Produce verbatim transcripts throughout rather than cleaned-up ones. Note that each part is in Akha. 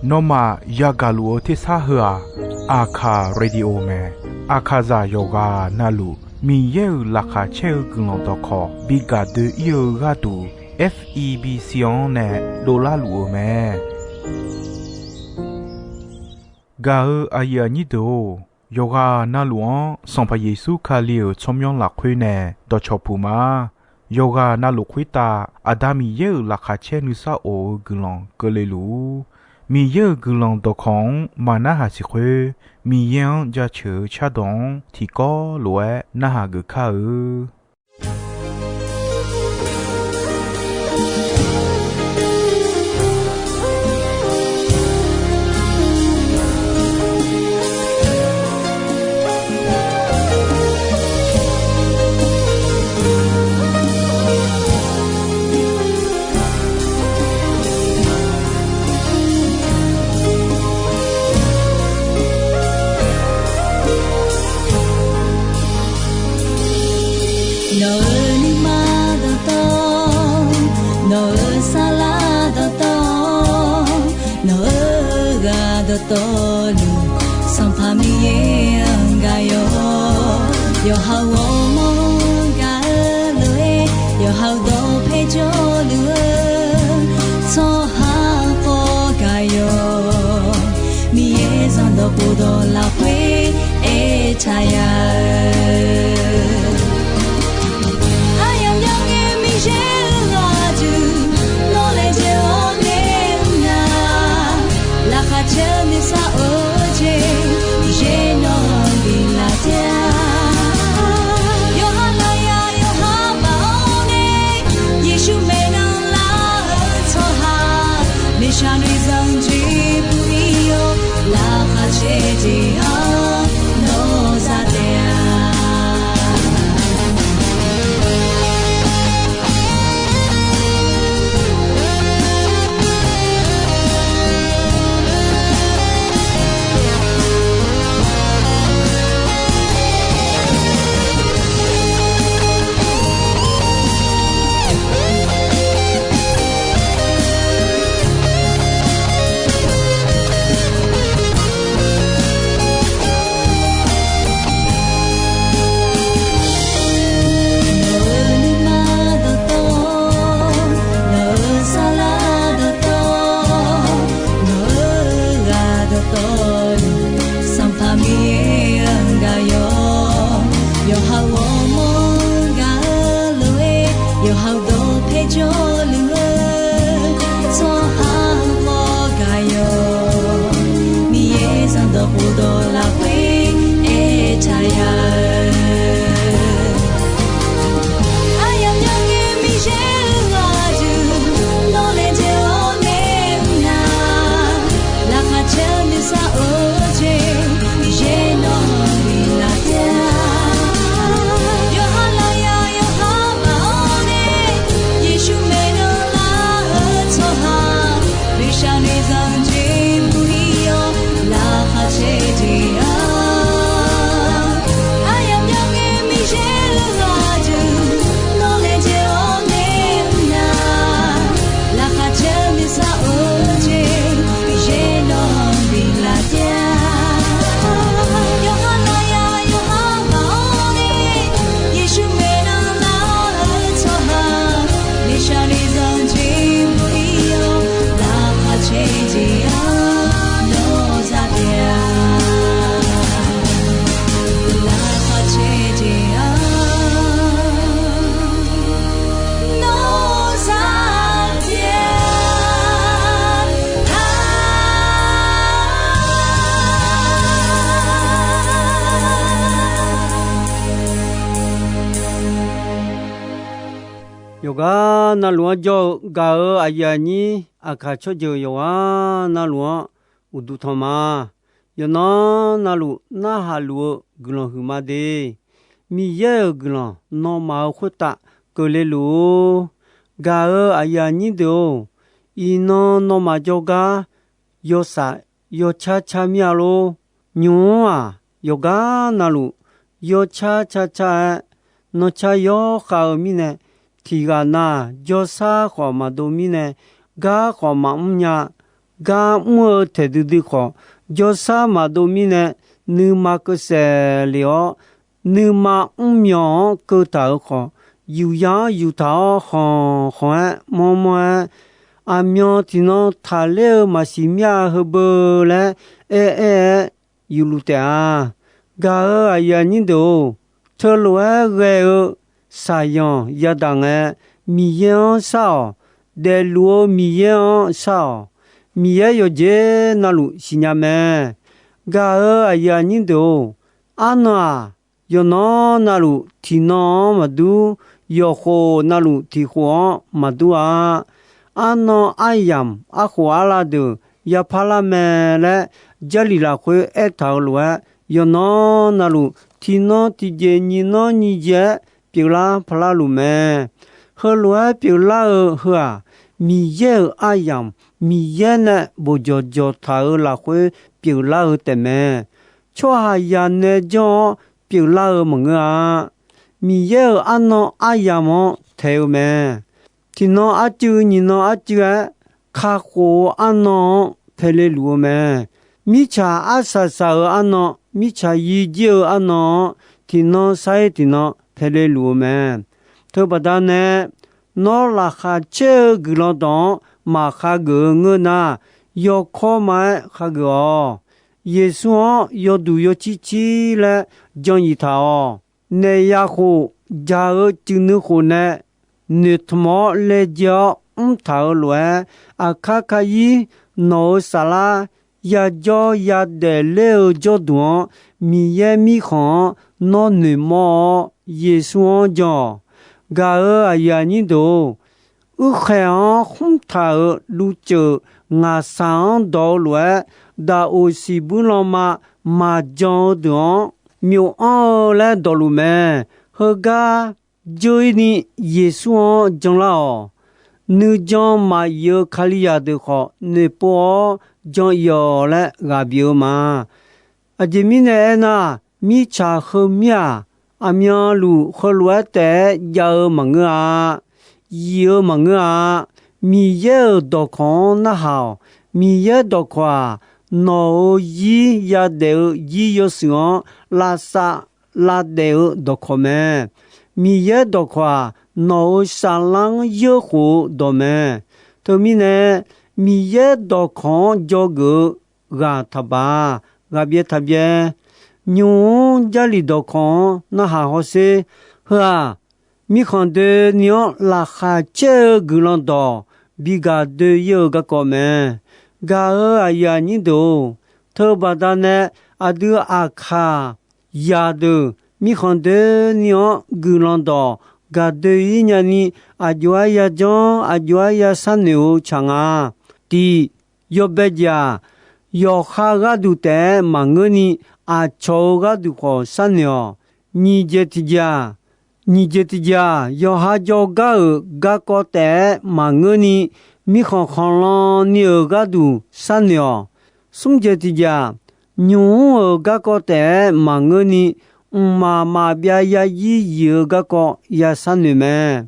Nawmaf yagaq luf-eu tersar heu-aq, Aqkaq Radio mae. Aqkaqzaq yawqghaq navluf Miqyaer-euq laqkhaq caer-eu guiqlanq dawqkawq bi gaq doe-ir-eu gharduq, F E B C-anr nae dovlar luf-eu mae. Gaq-eu aqyuif aqnyir deuq-or, yawqghaq navluf-anr Sanqpaq Yeqsur Kali-euq tsawrmyanr lafkhoer nae dawqcawq puq ma. Yawqghaq navluf khoertav Aqda Miqyaer-euq laqkhaq caer nuisar of-eu guiqlanq keuvle luf-ur. Miqyaer-euq guiqlanq dawqkawq-anr maqnarhaq siq khoer, Miqyaer-anr jaceuq-eu cardawq-anr tiqkawv lof-aer narhaq geuf kar-eu. Nawq-euq nuima dawqtawv, nawq-euq saflar dawqtawv, nawq-euq ghaq dawqtawvluf, Sanqpaq Miqyaer-anr gaq yawq. Yawqha-euq ghawrmawr-anr gaq-eu lof-aer, yawqha-euq dawqpae jawrluf-eu tsawrhaq khawf gaq yawq. Miqyaer zanqdawq khofdawq lafkhoer aertaq ya-eu, aryamq myangae Miqyaer-euq ghaq duq, nawq laejae-awr nae mr nar, laqkhaq caer-eu nuisar of-eu jeq, Miqyaer nawq-anr biflaf taef-a. Yawqha lafyaq yawqha baf-awr nae, Yeqsur maeqnan lar-eu tsawrhaq, miqshaq noeqzanq jeq bui-ir-awr, laqkhaq caer jeq-anr nawq za taef-a. Nawq-euq nuima dawqtawv, nawq-euq saflar dawqtawv, nawq-euq ghaq dawqtawvluf, Sanqpaq Miqyaer-anr gaq yawq. Yawqha-euq ghawrmawr-anr gaq-eu lof-aer, yawqha-euq dawqpae jawrluf-eu tsawrhaq khawf gaq yawq. Miqyaer zanqdawq khofdawq lafkhoer aertaq ya-eu, aryamq myangae Miqyaer-euq ghaq duq, nawq laejae-awr nae mr nar, laqkhaq caer-eu nuisar of-eu jeq, Miqyaer nawq-anr biflaf taef-a. Yawqha lafyaq yawqha baf-awr nae, Yeqsur maeqnan lar-eu tsawrhaq, miqshaq noeqzanq jeq bui-ir-awr, laqkhaq caer jeq-anr, aryamq myangae Miqyaer-euq ghaq duq, nawq laejae-awr nae mr nar, laqkhaq caer-eu nuisar of-eu jeq, Miqyaer nawq-anr biflaf taef-a. Yawqha lafyaq yawqha baf-awr nae, Yeqsur maeqnan lar-eu tsawrhaq, miqshaq noeqzanq jeq bui-ir-awr, laqkhaq caer jeq-anr nawq za taef-a. Laqkhaq caer jeq-anr nawq za taef-a. Yawqghaq navluf-anr jawr-eu gaq-euq aqyuif aqnyir Aqkaq tsawrjeuq yawqghaq navluf-anr uqduq tanq ma. Yawqnan navluf narhaq luf-eu guiqlanq huiqma de. Miqyaer-euq guiqlanq nawmaf-euq khoertav keuvle luf-or. Gaq-euq aqyuif aqnyir deuq-or, iqnan nawmaf jawrgar yawshaf yawcar car mir-a lor. Nymq-mr-aq, yawqgar navluf yawcar car car-aer, nancar yawkhav-eu mirnae, tiqghaq nav jawrshar khawf maqdov mirnae, gar khawf maqmr nya. Gar mr-eu taeq duidui khawf, jawrshar maqdov mirnae, nuima keuv saef lef-awr, nuima mrmyawq-anr keuv taq-euq khawf, yuqya-anr yuftaq-awr khanq khanq-aer mawrmawr-aer, aqmyan tiqnan taqler-eu maqsiq mir-a heubeu laer aer-aer-aer yufluf taef-a. Gaq-euq aqyuif aqnyir deuq-or, teulof-aer ghae-eu shaqyanq yadaq ngae, Miqyaer-anr shar-awq. Daefluf-eu Miqyaer-anr shar-awq. Miqyaer yawqjeq navluf siqnya mae. Gaq-euq aqyuif aqnyir deuq-or, arnan-aq, yawqnan navluf tiqnan-anr maqdur, yawqkhof navluf tiqkhof-anr maqdur-a. Arnan aryamq arkhof arlav deuq yaparlar mae laer, Jarlif lafkhoer aertaq-euq lof-aer, yawqnan navluf tiqnan tiqjeq nyiq nanr nyiq jeq-aer pyeuflar parlar luf mae. Heulof-aer pyeuflar-eu heu-aq, Miqyaer-euq aryamq Miqyaer nae bof jawqjawq taq-euq lafkhoer pyeuflar-eu taefmae. Tsawrhaqzaq nae janr-awr pyeuflar-eu maqngeur-a. Miqyaer-euq arnan aryamq-anr taeq-eu mae. Tiqnan arcuiv nyiq nan arcuiv-aer, kakhof-eu arnan-anr paele luf-eu mae. Mirtsaq arsaq saq-euq arnan, mirtsaq yir jir-eu arnan-anr, tiqnan sar-ir tiqnan paele luf-eu mae. Teubaqda nae, nawr laqkhaq caer-eu guiqlanq dawq-anr maqkhageuf-eu ngeur nar, yawkawr ma-aer khageuf-awq. Yeqsur-anr yawduq yawcir cir laer jan yif taq-awq. Naef yakhof jaq-eu cuiv nuikhof nae noeqtmq-awr laejae-awr mrtaq-euq lof-aer, aqkar kayir nawq-euq saflar yajawr yadaef ler-eu jawrduq-anr, Miqyaer Mirkhanq-anr nawr noeqmawr-awr, Yeqsur-anr jan-awq. Gaq-euq aqyuif aqnyir deuq-or, uirkhaeq-anr khmr taq-euq luvceuf ngaqsaq-anr dawq-eu lof-aer, daqoq siqbuir lanma maqjan-eu deuq-anr, myof anr-eu laer dawqluf mae. Heugar jeur-ir ni Yeqsur-anr janlar-awq. Nuijan maqyif-eu Kalizaq deuq khawf, noeqpov-awr jan-ir-awq laer ghaq bif-eu ma. Aqjeq mirnae aernar, mirtsaq heumir-aq, aqmyanluf heulof-aer taef-aer jav-eu maqngeur-a. Yif-eu maqngeur-a. Miqyaer-euq dawqkawq-anr narhaq-awq. Miqyaer dawqkawq-aq, nawq-euq zir yadaef-eu zir yawshuif-anr lavsav lavdaef-eu dawqkawq mae. Miqyaer dawqkawq-aq, nawq-euq saflar-anr yeurkhof-eu dawq mae. Teumirnae, Miqyaer dawqkawq-anr dzawgeuf-eu ghaq taqbaq, ghaq byaev taq byaev. Nymq-mr Jarlif dawqkawq-anr narhaq hawsher. Heu-aq, mirkhanq doeni-anr laqkhaq caer-eu guiqlanq dawq bi gaq doe-ir-eu garkawv mae. Gaq-euq aqyuif aqnyir deuq-or, teubaqda nae aqdui aqkaq zaqdeuq mirkhanq doeni-anr guiqlanq dawq gaq doe-ir nyani, aqjox-aer yajanr aqjox-aer ya sharnoeq-eu tsaq nga. Tiq, yawbae jeq-aq, yawqha gharduq taef-aer maqngeurni, aqcawq-euq gharduq khawf sharnoeq-awq. Nyiq jeq tiqjeq-aq, nyiq jeq tiqjeq-aq, yawqha jawrgar-euq garkawv taef-aer maqngeurni, mirkhanq khanqlan ni-euq gharduq sharnoeq-awq. Smr jeq tiqjeq-aq, nymq-mr-euq garkawv taef-aer maqngeurni, mqmaq maqbyav yarzir zif-eu garkawv ya sharnoeq mae.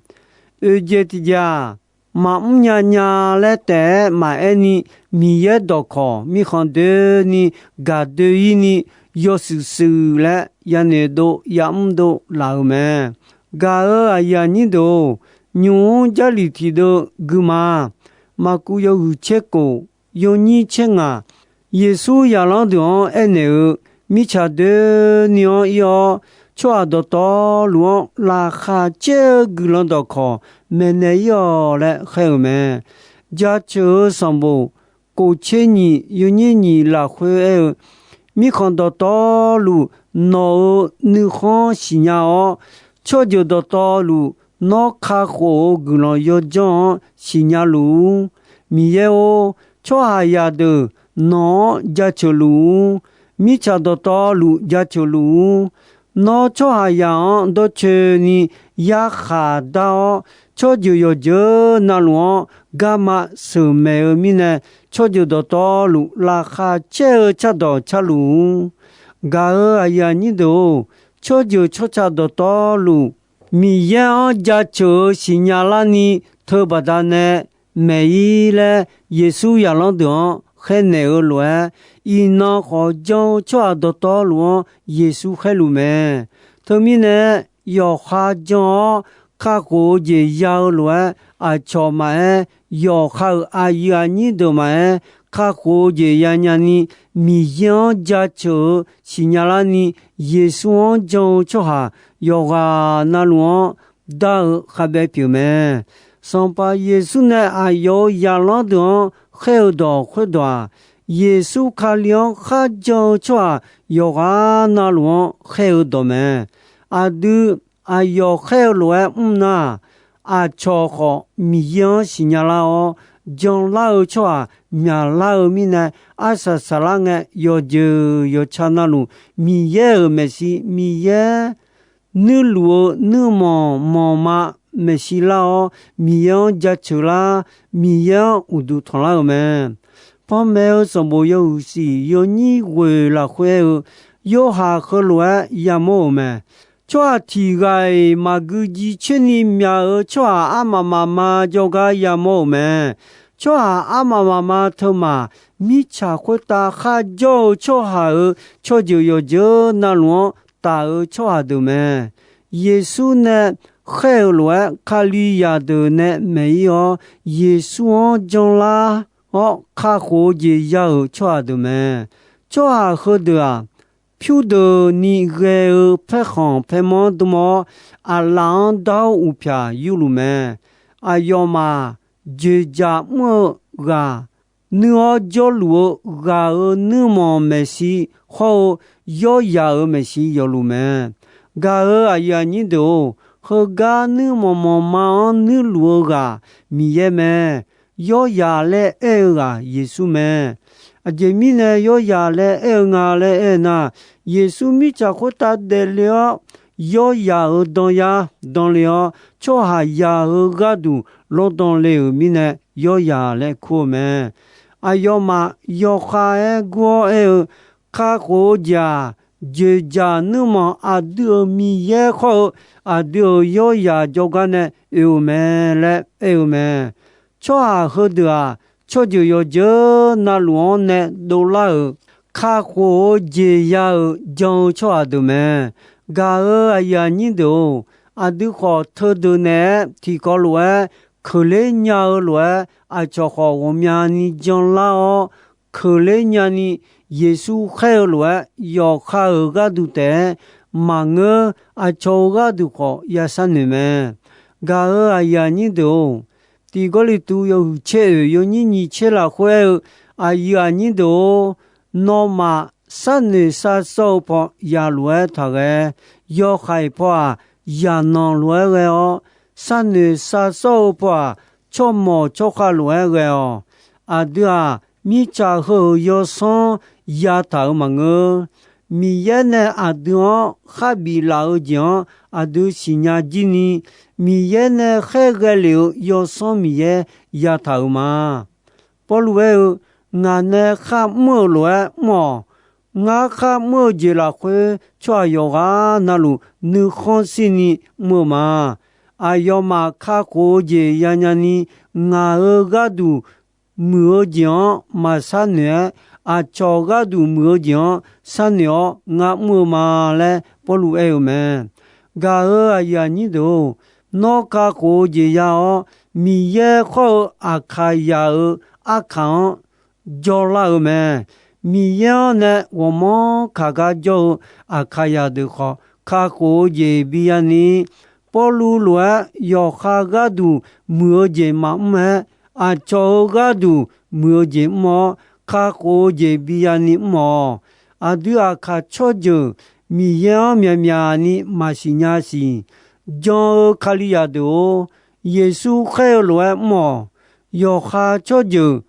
Oeq jeq tiqjeq-aq, maqmr nya nya laer taef-aer maqaer ni, Miqyaer dawqkawq mirkhanq doeni gaq doe-ir ni, yawshuif shuif laer yanoeq dov yamr dov laf-euq mae. Gaq-euq aqyuif aqnyir deuq-or, nymq-mr Jarlif tiqdeuv gui ma. Maqkuv yawhuiq tser kof, yawnyir tser ngaq, Yeqsur zaqlanr deuq-anr aernaeq-eu, mirtsaq doeni-anr ir-awr, tsawrhaq dawqtawvluf-anr laqkhaq caer-eu guiqlanq dawqkawq maeqnaeq ir-awq laer khaer-euq mae. Jaceuq-eu sanqbof kof tser nyiq yawnyir nyiq lafkhoer aer-eu, mirkhanq dawqtawvluf nawq-euq nuikhanr siqnya-awr, tsawrjeuq dawqtawvluf nawr kakhof-eu guiqlanq yawjanr-anr siqnya luf-ur. Miqyaer-or, tsawrhaqzaq deuq nawq-anr jaceuq luf-ur. Mirtsaq dawqtawvluf jaceuq luf-ur. Nawr tsawrhaqzaq-anr dawrcoeni yarkhaq dar-awr, tsawrjeuq yawqjeuq navluf-anr garma sheuqmaeq-eu mirnae, tsawrjeuq dawqtawvluf laqkhaq caer-eu cardawq carluf-ur. Gaq-euq aqyuif aqnyir deuq-or, tsawrjeuq tsawrca dawqtawvluf Miqyaer-anr jaceuq-eu siqnya larni teubaqda nae maeq-ir laer, Yeqsur zaqlanr deuq-anr khaernaeq-eu lof-aer, iqnan khawf jan-eu tsawrhaq dawqtawvluf-anr Yeqsur khaerluf mae. Teumirnae, yawqha jan-awr kakhof-eu jeq ya-eu lof-aer, aqcawq maqaer, yawqha-euq aqyuif aqnyir deuq maqaer, kakhof-eu jeq yanya ni, Miqyaer-anr jaceuq-eu siqnya larni, Yeqsur-anr jan-eu tsawrhaq yawqghaq navluf-anr dar-eu khavbaev pyeuf mae. Sanqpaq Yeqsur nae aqyawf-euq zaqlanr deuq-anr khaer-eu dawq khoerdawq-aq, Yeqsur Kali-anr kharjan-eu tsawrhaq yawqghaq navluf-anr khaer-eu dawq mae. Aqdui aqyawf khaer-eu lof-aer mr nar, aqcawq khawf Miqyaer-anr siqnya lar-awr, janlar-eu tsawrhaq myaqlar-eu mirnae, arsaq saqlar ngae yawqjeuq yawqtsa navluf Miqyaer-euq maeqshi, Miqyaer nuirluf-eu nuirmanq manqma maeqshi lar-awr, Miqyaer-anr jaceuq lar, Miqyaer-anr uqduq tanqlar-euq mae. Panmaeq-eu sanqbof yawhuiq shif yawnyir ghoeq lafkhoer aer-eu, Yorhaq heulof-aer yamawr-euq mae. Tsawrhaq tiq ghaq-iq maqgui jiv coer ni myaq-euq tsawrhaq armaf mafma jawrgar yamawr-euq mae. Tsawrhaq armaf mafma teumaf, mirtsaq khoertav kharjawr-eu tsawrhaq-euq tsawrjeuq yawqjeuq navluf-anr taf-eu tsawrhaq deuq mae. Yeqsur nae khaer-euq lof-aer, Kalizaq deuq nae maeq-ir-awr, Yeqsur-anr janlar-awr kakhof-eu jeq ya-euq tsawrhaq deuq mae. Tsawrhaq heudeuq-aq, pyurdeuqni ghae-eu paerkhanq paermanr dm-awr, aqlaf-anr dar-awr uqpyaq yurluf mae. Aqyawfmaf dzoeqdzaq mr-eu ghaq, nuir-awr jawrluf-eu ghaq-euq nuirmanq maeqshi hawr-eu, yawryaq-euq maeqshi yawfluf mae. Gaq-euq aqyuif aqnyir deuq-or, heugar nuirmanq manqma-anr nuirluf-eu ghaq Miqyaer mae. Yawryaq laer aer-eu ghaq Yeqsur mae. Aqjeq mirnae yawryaq laer aer-eu nga laer aer-eu nar, Yeqsur mirtsaq khoertav daefle-awr, yawryaq-euq danyar danle-awr, tsawrhaqzaq-euq gharduq lawrdan le-euq mirnae, yawryaq laer kur-eu mae. Aqyawfmaf yawkhav-aer gur-awr aer-eu, kakhof-eu jeq-aq, dzoeqdzaq nuirmanq aqdui-euq Miqyaer khawr-eu, aqdui-euq yawryaq jawrgar nae oe-euq mae laer aer-eu mae. Tsawrhaq heudeuq-aq, tsawrjeuq yawqjeuq navluf-anr nae dovlar-euq, kakhof-eu jeq ya-euq jan-eu tsawrhaq deuq mae. Gaq-euq aqyuif aqnyir deuq-or, aqdui khawf teudeuq naeq-aer tiqkawv lof-aer, keuqler nya-eu lof-aer, aqcawq khawf ghawqmyani janlar-awr, keuqler nyani Yeqsur khaer-eu lof-aer yawqha-euq gharduq taef-aer maqngeur. Aqcawq-euq gharduq khawf ya sharnoeq mae. Gaq-euq aqyuif aqnyir deuq-or, Tiq Gawrliqtu yawhuiq tser oeq yawnyir nyiq tser lafkhoer aer-eu, aqyuif aqnyir deuq-or, nawmaf sharnoeq sharsawr-eu paw yaqlof-aer taqghae. Yawhaiq paw-aq, yaqnanq lof-aer ghae-awr, sharnoeq sharsawr-eu paw-aq, tsawrmawq tsawrkhav lof-aer ghae-awq. Aqdui-aq, mirtsaq heu-euq yawsanr yataq-euq maqngeur. Miqyaer nae aqdui-anr kharbif laf-eu jeq-anr aqdui siqnya jir ni, Miqyaer nae khaerghae lef-euq Yawsanr Miqyaer yataq-euq ma. Pawrluv aer-eu, Ngaq nae kharmr-euq lof-aer mr-awq. Ngar kharmr-eu jeq lafkhoer, tsawrhaq yawqghaq navluf nuikhanr shir ni mr-eu ma. Aqyawfmaf kakhof-eu jeq yanya ni, ngaq-euq gharduq muiq-eu jeq-anr maqshar noeq-aer, aqcawq gharduq muiq-eu jeq-anr sharnoeq-awr ngar mr-eu ma laer Pawrluv aer-eu mae. Gaq-euq aqyuif aqnyir deuq-or, nawr kakhof-eu jeq ya-awr, Miqyaer khawr-eu Aqkaqzaq-euq arkaq-anr jawrlar-eu mae. Miqyaer-anr nae ghawqmanr kaq gar jawr-eu Aqkaqzaq deuq khawf, kakhof-eu jeq biya ni, Pawrluv lof-aer yawqha gharduq muiq-eu jeq maqmr-aer, aqcawq-euq gharduq muiq-eu jeq mr-awr, kakhof-eu jeq biya ni mr-awq. Aqdui aqkaq tsawrjeuq Miqyaer-anr myaqmyaq ni maqsiq nya siq. Jan-eu Kalizaq deuq-or, Yeqsur khaer-eu lof-aer mr-awq. Yawqha tsawrjeuq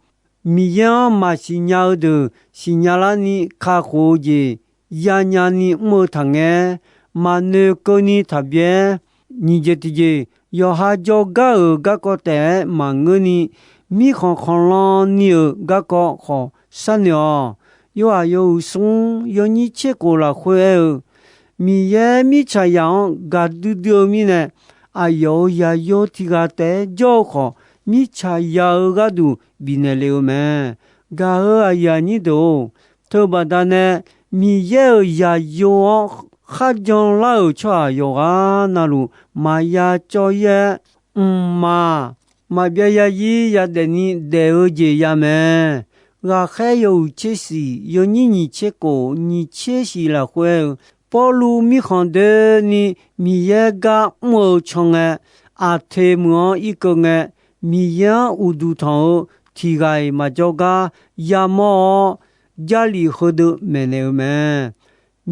Miqyaer-anr maqsiq nya-eu deuq siqnya larni kakhof-eu jeq yanya ni mr-eu taqngae, maqnoeq keuvni taqbyaer. Nyiq jeq tiqjeq, yawqha jawrgar-euq garkawv taef-aer maqngeurni, mirkhanq khanqlan ni-euq garkawv khawf sharnoeq-awq. Yorhaq yawhuiq smr yawnyir tser khof lafkhoer aer-eu, Miqyaer mirtsaqzaq-anr gaqdui dui-eu mirnae, aqyawf-euq zaqyo tiq ghaq taef-aer jawr-eu khawf, mirtsaq ya-eu gharduq bifnaeq le-eu mae. Gaq-euq aqyuif aqnyir deuq-or, teubaqda nae Miqyaer-euq zaqyo-anr kharjan lar-euq tsawrhaq yawqghaq navluf maqya cawv-ir-aer, mqmaq maqbyav ya-ir yadaef ni daef-eu jeq ya mae. Ghaqkhaer yawhuiq tser shiq, yawnyir nyiq tser khof, nyiq tser shiq lafkhoer-eu, Pawrluv mirkhanq doeni Miqyaer gar mr-eu can ngae, Aqteq meuq-anr irkeuv ngae, Miqyaer-anr uqduq tanq-eu tiq ghaq-iq maqjawr gar yamawr-awr, Jarlif heudeuq maeqnaeq-eu mae.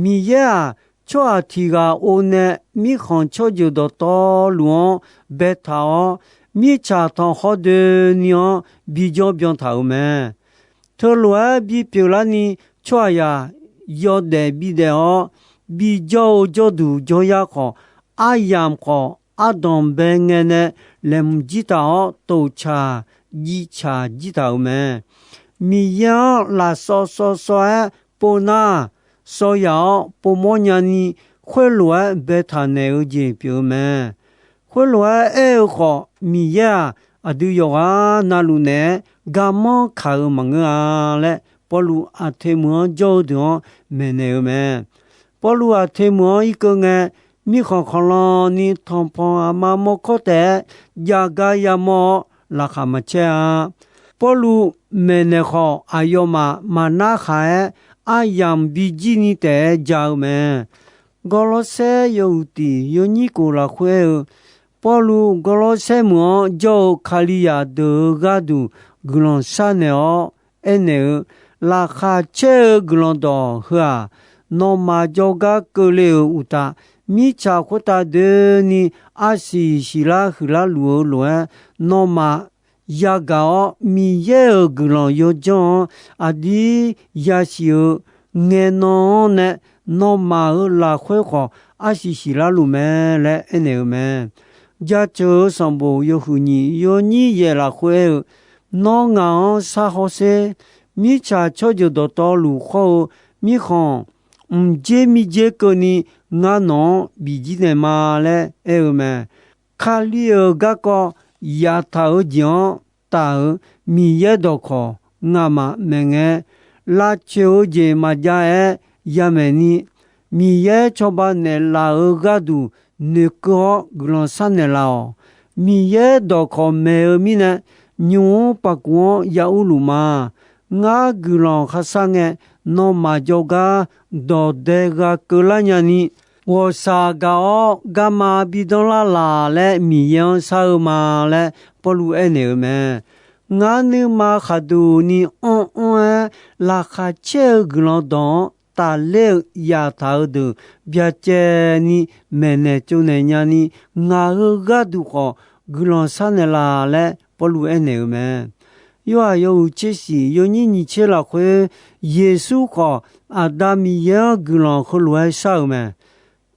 Miqyaer-aq, tsawrhaq tiq ghaq or nae mirkhanq tsawrjeuq dawqtawvluf-anr baetaq-awr, mirtsaq tanqkhawr doeni-anr bijawr byan taq-euq mae. Teulof-aer bipyeuf larni tsawrhaqzaq yawdaef bidaef-awr, bijawr-eu jawrduq jawryar khawf, aryamq khawf ardanqbae ngae nae laeqhmq jir taq-awr, toqcaq jivcaq jir taq-euq mae. Miqyaer-anr lafsawv sawv sawv-aer pov nar, sawv yaf-awr povmawr nyani khoerlof-aer baetaq naeq-eu jeq pyeuf-eu mae. Khoerlof-aer aer-eu khawf, Miqyaer-aq, aqdui yawqghaq navluf naeq-aer garmanr kaq-eu maqngeur-a laer, Pawrluv Aqteq meuq-anr jawr-eu deuq-anr maeqnaeq-eu mae. Pawrluv Aqteq meuq-anr irkeuv ngae, mirkhanq khanqlan ni tanqpanq aqma mawrkawr taef-aer jav gar yamawr-awr, laqkhaq maqcaer-a. Pawrluv maeqnaeq khawf, aqyawfmaf maqnar khaq-aer, aryamq bijir ni taef-aer ja-eu mae. Gawrlawrsaer yawhuiq tiq yawnyir khof lafkhoer-eu, Pawrluv Gawrlawrsaer meuq-anr jawr-eu Kalizaq deuq-euq gharduq guiqlanq sharnaeq-awr aernaeq-eu, Laqkhaq caer-eu guiqlanq dawq heu-aq, nawmaf jawrgar keuvle-euq uqtaf, mirtsaq khoertav doeni arsiq siqlar huiqlar luf-eu lof-aer, nawmaf yagaq-awr, Miqyaer-euq guiqlanq yawdzanr-anr aqdir yasiq-eu ngaenan-anr nae, nawmaf-euq lafkhoer khawf arsiq siqlar luf mae laer aernaeq-eu mae. Jaceuq-eu sanqbof yawhuiq nyiq yawnyir yaeq lafkhoer aer-eu, Nawr ngaq-anr sar hawsher. Mirtsaq tsawrjeuq dawqtawvluf khawr-eu mirkhanq, mqdzer mirdzer keuvni ngar nawq-anr bifjir naeq ma laer aer-eu mae. Kali-euq garkawv yaftaq-eu jeq-anr taf-euq Miqyaer dawqkawq ngamaf maeqngae, lavcoeq-eu jeq maqjav-aer yamaeq ni, Miqyaer cawba naeqlaf-euq gharduq noeqkeuv-awr guiqlanq sharnaeq laf-awq. Miqyaer dawqkawq maeq-eu mirnae, nymq-mr paqkuv-anr ya urluf ma. Ngar guiqlanq kharshar ngae, nawmaf jawrgar dawqdae ghaq keuvlar nyani, ghawqshaq gaq-awr garma bidanr lar laq laer Miqyaer-anr shar-eu ma laer Pawrluv aernaeq-eu mae. Ngar nuima khaqduq ni anr anr-aer laqkhaq caer-eu guiqlanq dawq-anr tafler-eu yaftaq-eu deuq byacaevni maeqnaeq tsovnaeq nyani, ngaq-euq gharduq khawf guiqlanq sharnaeq laf laer Pawrluv aernaeq-eu mae. Yorhaq yawhuiq tser shiq yawnyir nyiq tser lafkhoer, Yeqsur khawf Aqda Miqyaer-anr guiqlanq heulof-aer shar-euq mae.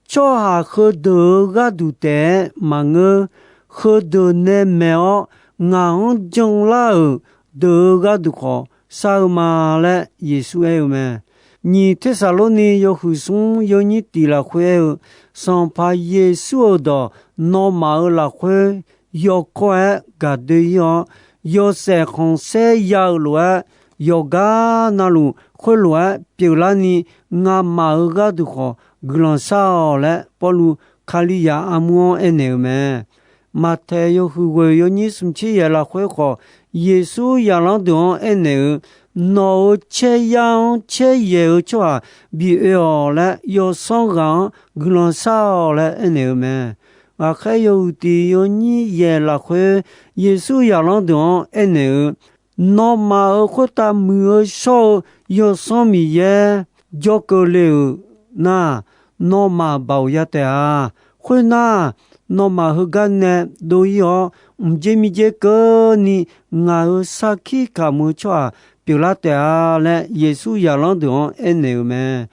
Tsawrhaq heudeuq-euq gharduq taef-aer maqngeur, heudeuq nae maeq-awr ngaq-anr janlar-euq deuq-euq gharduq khawf shar-eu ma laer Yeqsur aer-eu mae. Nyiq Tersaqlorni yawhuiq smr yawnyir tiq lafkhoer aer-eu, Sanqpaq Yeqsur-euq dawq nawmaf-euq lafkhoer yawkawr-aer gaqdoe-ir-awr, yawshaef khanqsaer ya-eu lof-aer, yawqgar navluf khoerlof-aer pyeuflarni, ngamaf-euq gharduq khawf guiqlanq shar-awq laer Pawrluv Kalizaq armur-anr aernaeq-eu mae. Maqtaeq yawhuiq ghoeq yawnyir smq tser yaeq lafkhoer khawf, Yeqsur zaqlanr deuq-anr aernaeq-eu, Nawq-euq caeryar-anr caeryaeq-eu tsawrhaq bi oe-awq laer, yawsanr ghaq-anr guiqlanq shar-awq laer aernaeq-eu mae. Ghaqkhaer yawhuiq tiq yawnyir yaeq lafkhoer, Yeqsur zaqlanr deuq-anr aernaeq-eu, Nawmaf-euq khoertav muiq-eu shawr-eu Yawsanr Miqyaer jawr keuvle-euq nar, nawmaf baoq ya taef-a. Khoernar, nawmaf heugar nae dov-ir-awr, mqdzer mirdzer keuvni ngaq-euq sarkir kamq-eu tsawrhaq pyeuflar taef-a laer, Yeqsur zaqlanr deuq-anr aernaeq-euq mae.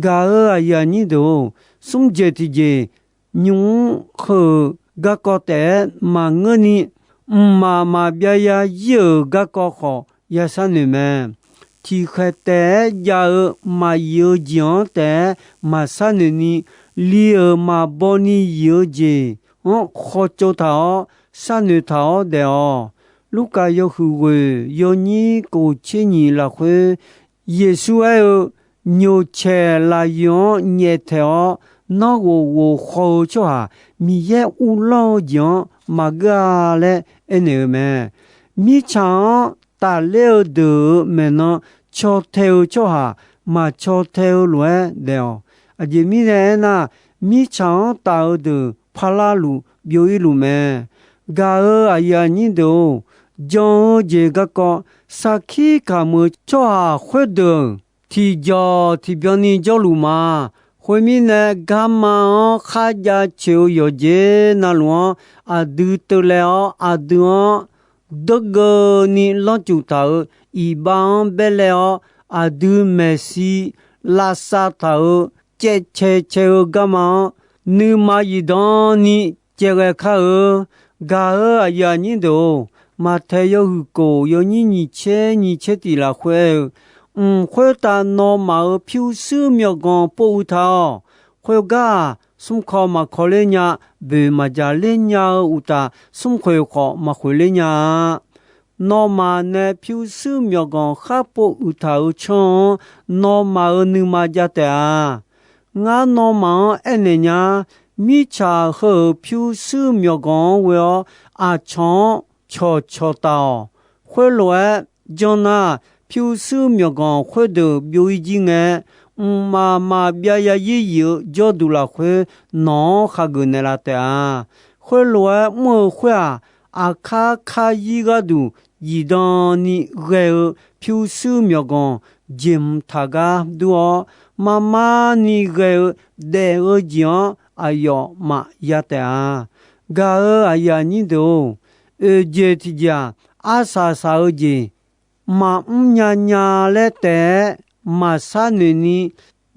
Gaq-euq aqyuif aqnyir deuq-or, smr jeq tiqjeq nymq-mr heu-euq garkawv taef-aer maqngeurni, mqmaq maqbyav ya-ir-euq garkawv khawf ya sharnoeq mae. Tiqkhaeq taef-aer jav-eu maqyif-eu jeq-anr taef-aer maqsharnoeq ni, li-euq maqbaw ni yif-eu jeq-anr khawtsov taq-awr sharnoeq taq-awr daef-awq. Lurkaf yawhuiq ghoeq yawnyir kof tser nyiq lafkhoer, Yeqsur aer-eu, Nyoqcaeq lafyuif-anr nyaeftaeq-awr, nanrghof ghof khaw-eu tsawrhaq Miqyaer uvlanr-eu jeq-anr maqgeur-a laer aernaeq-eu mae. Mirtsaq-anr tafler-eu deuq-euq maeqnan caw tae-eu tsawrhaq maqcaw tae-eu lof-aer daef-awq. Aqjeq mirnae aernar, mirtsaq-anr taf-eu deuq parlar luf byov-ir luf mae. Gaq-euq aqyuif aqnyir deuq-or, jan-eu jeq garkawv sarkir kamq-eu tsawrhaq khoerdeuq tiqjawq tiqbyan ni jawrluf ma. Khoermirnae, garma-anr kharjav coeq-eu yawqjeq navluf-anr aqdui teuvlae-awr, aqdui-anr deurgeuvni lanrcuf taq-euq iqbax-anr baerlae-awr, aqdui maeqshi lavsav taq-euq caevcae cae-eu garma-anr, nuima zifdan ni caevghae kar-eu. Gaq-euq aqyuif aqnyir deuq-or, Maqtaeq yawhuiq kof yawnyir nyiq tser nyiq tser tiq lafkhoer aer-eu, Mq khoertav nawmaf-euq pyurshuir myawqganq pov uiq taq-awq. Khoergar-aq, smrkawv maqkawv ler nya, boeq maqjaq ler nya-eu uqtaf, smrkhoeq khawf maqkhoeq ler nya-a. Nawmaf nae pyurshuir myawqganq khar pov uiq taq-euq tsanr-anr, nawmaf-euq nuima jav taef-a. Ngar nawmaf-anr aernaeq nya, mirtsaq heu-euq pyurshuir myawqganq-anr ghoe-awr aqcawq-anr cawqcawq taf-awq. Khoerlof-aer janr nar, pyurshuir myawqganq khoerdeuq byov-ir jir ngae, mqmaq maqbyav ya yir yif-eu jawrduq lafkhoer nawq-anr khageuf naeqlaf taef-a. Khoerlof-aer mr-eu khoer-aq, aqkar kar yir gharduq zifdan ni ghae-eu pyurshuir myawqganq jeqhmq taq gar dur-awr, mar mar ni ghae-eu daef-eu jeq-anr aqyawf maqya taef-a. Gaq-euq aqyuif aqnyir deuq-or, oeq jeq tiq jeq-aq, arsaq saq-eu jeq maqmr nya nya laer taef-aer maqsharnoeq ni,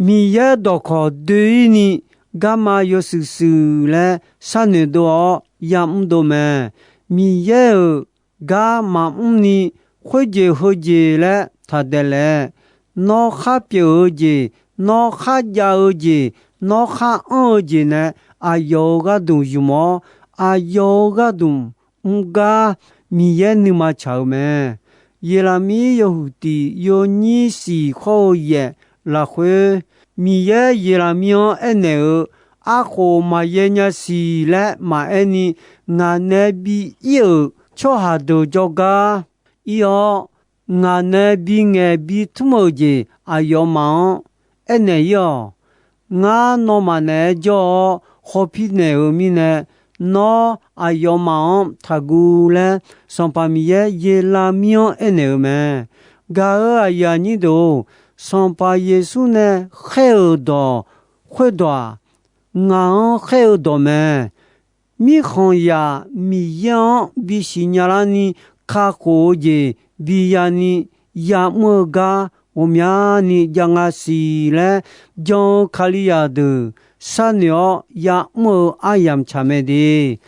Miqyaer dawqkawq doe-ir ni garma yawshuif shuif laer sharnoeq dov-awr yamr dov mae. Miqyaer-euq gar maqmr ni khoerjeq heujeq laer taq daeq laeq. Nawr khar pyeuf-eu jeq, nawr khar jav-eu jeq, nawr khar anr-eu jeq nae aqyawf-euq gharduq ymq-awr, aqyawf-euq gharduq mr gar Miqyaer nuima tsaq-eu mae. Yeqlaqmir yawhuiq tiq yawnyir siq khawr-eu yaef lafkhoer, Miqyaer Yeqlaqmir-anr aernaeq-eu, Arkhof maqyae nya siq laer maqaer ni, ngaq nae bi ir-euq tsawrhaq deuq jawrgar ir-awr, ngaq nae bingaeq bitmr-euq jeq aqyawfmaf-anr aernaeq ir-awq. Ngar nawmaf naeq-aer jawr-awr hawpir naeq-euq mirnae, nawr aqyawfmaf-anr taqguv laer Sanqpaq Miqyaer Yeqlaqmir-anr aernaeq-eu mae. Gaq-euq aqyuif aqnyir deuq-or, Sanqpaq Yeqsur nae khaer-euq dawq khoerdawq-aq, ngaq-anr khaer-eu dawq mae. Mirkhanqzaq Miqyaer-anr bisiq nyalar ni kakhof-eu jeq biya ni ya'mr-eu gar ghawqmyani jav nga siq laer jan-eu Kalizaq deuq sharnoeq-awr ya'mr-eu aryamq tsaq mae de.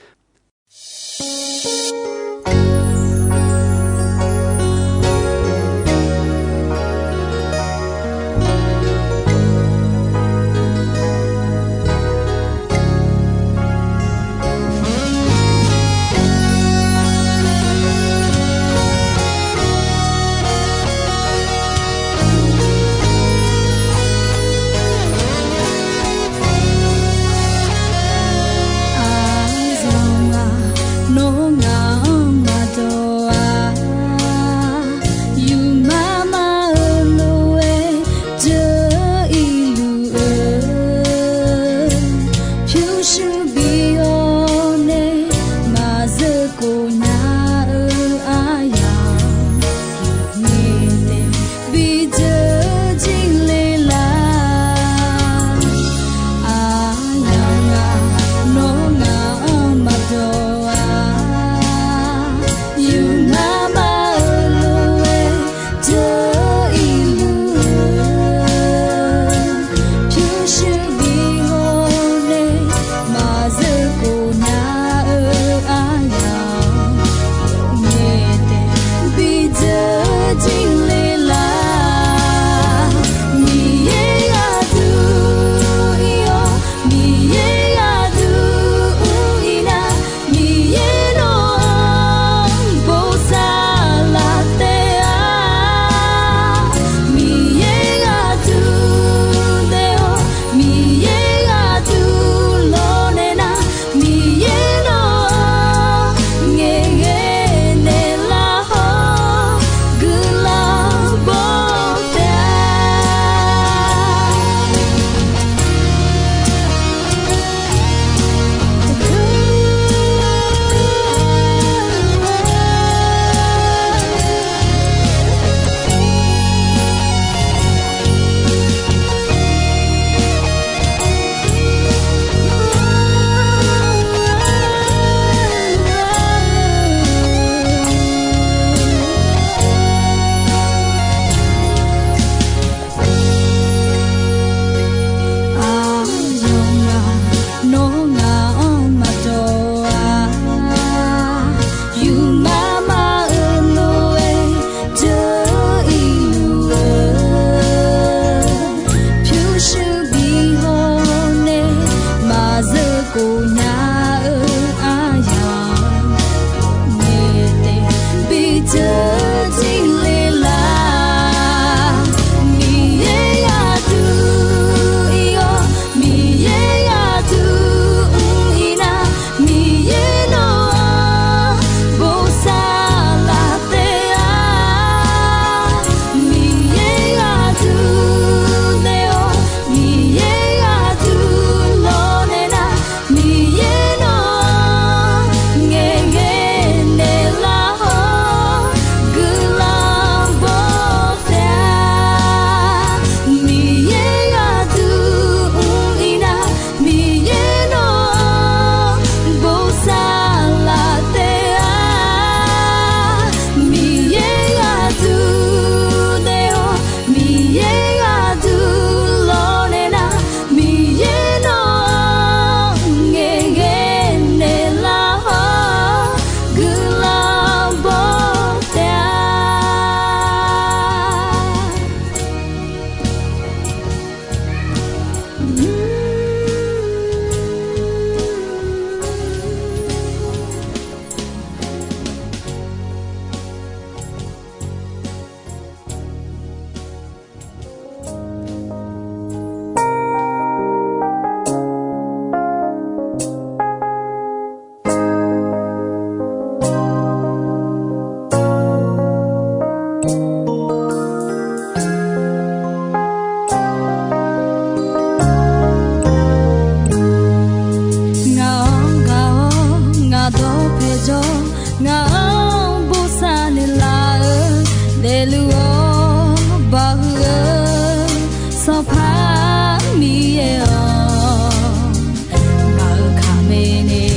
Ngaq-anr gaq-awr ngaq dawqpae jawr, ngaq-anr bosav naeqlaf-eu, daefluf-awr bawhuiq-eu Sanqpaq Miqyaer-awq. Ngaq-euq kaqmae nae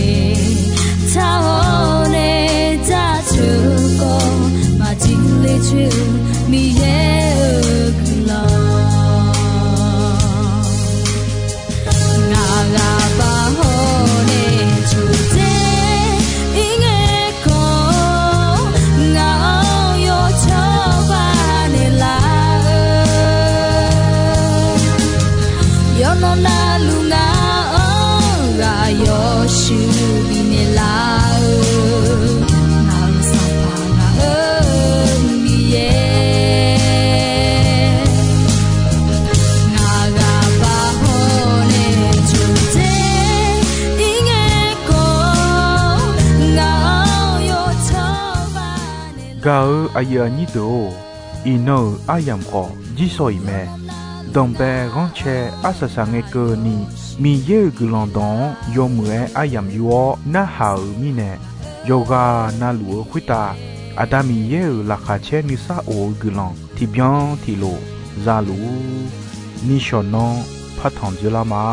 taq-awr nae jaceuq-eu khawf, maqjir ler coer-eu Miqyaer-euq guiqlanq. Ngaq ghaq baq hawr nae coqdzer ir ngae khawf, ngaq-anr yawcawba naeqlaf-eu, yawqnan navluf ngaq-anr ghaq yawshuif bifnaeq laf-eu, ngaq-euq Sanqpaq ngaq-euq Miqyaer. Ngaq ghaq baq hawr nae coqdzer ir ngae khawf, ngaq-anr yawcawba naeqlaf-eu. Gaq-eu aqyuif aqnyir deuq-or, iqnan-euq aryamq khawf jirsawq iq mae. Danqbae ghanrcae arsaq saq ngae keuvni, Miqyaer-euq guiqlanq dawq-anr yawmuiq-aer aryamq yur-awr narhaq-euq mirnae, yawqghaq navluf-eu khoertav Aqda Miqyaer-euq laqkhaq caer nuisar of-eu guiqlanq tiqbyan tiqlof za luf-ur. Nishawq nanr partanq dzoerlar ma.